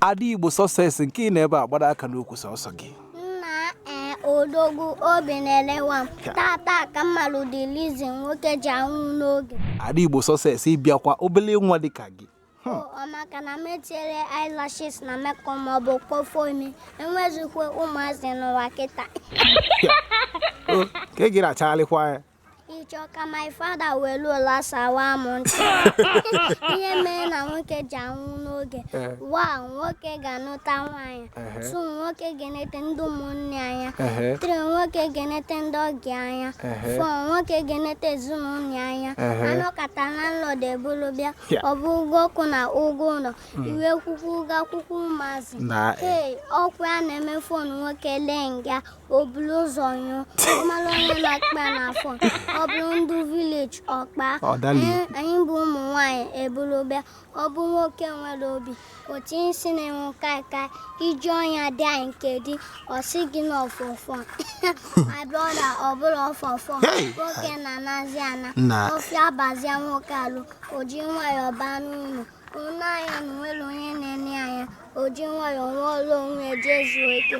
Ada Igbo Success nke ị na ebe a gbado aka n'okwu sọsọ gị. Nna ee, odogwu, obi na-elewa m tata ka m malụ the reason nwoke ji anwụ n'oge. Ada Igbo Success, ịbịakwa obele nwa dịka gị. Ọ maka na m etinyere eyelashes na makeup maọbụ kpọfuo imi, enwezikwa ụmụazị n'ụwa kịta. O, ka ị gị na-achagharịkwa ya. Ịchọ ka my father were ụla sawa m ntị. Ihe mere na nwoke ji anwụ n'oge: one, nwoke ga-anụta nwaanyị. Two, nwoke ga-enete ndị ụmụnne anya. Three, nwoke ga-enete ndị ọgị anya. Four, nwoke ga-enete ezinụlọ anya. Anọkata landlord ebulu bịa. Ọ bụ ụgwọ ọkụ na ụgwọ ụlọ, iwe kwụkwụ ụgwọ akwụkwọ ụmụazị. Na Hey, ọkwa ya na-eme phone nwoke lee nga o buru ụzọ nyụọ, ọ mara onye na-akpa na phone. Ọ bụrụ ndị village ọkpa. Ọ dalie. Anyị bụ ụmụ nwanyị eburu bịa. Ọ bụ nwoke nwere obi otu isi na-enwu kaikai iji ọnya dị anyị nke dị, ọ sị gị na ọfọfọ, my brother, ọ bụrụ ọfọfọ. Hey! Nwoke na-anazi ana. Na ofe abazia nwoke alụ, o ji nwayọọ baa n'ụlọ ụnụ anya na nwere onye na-ene anya, o ji nwayọọ nwụọla onwe jee zuo ike.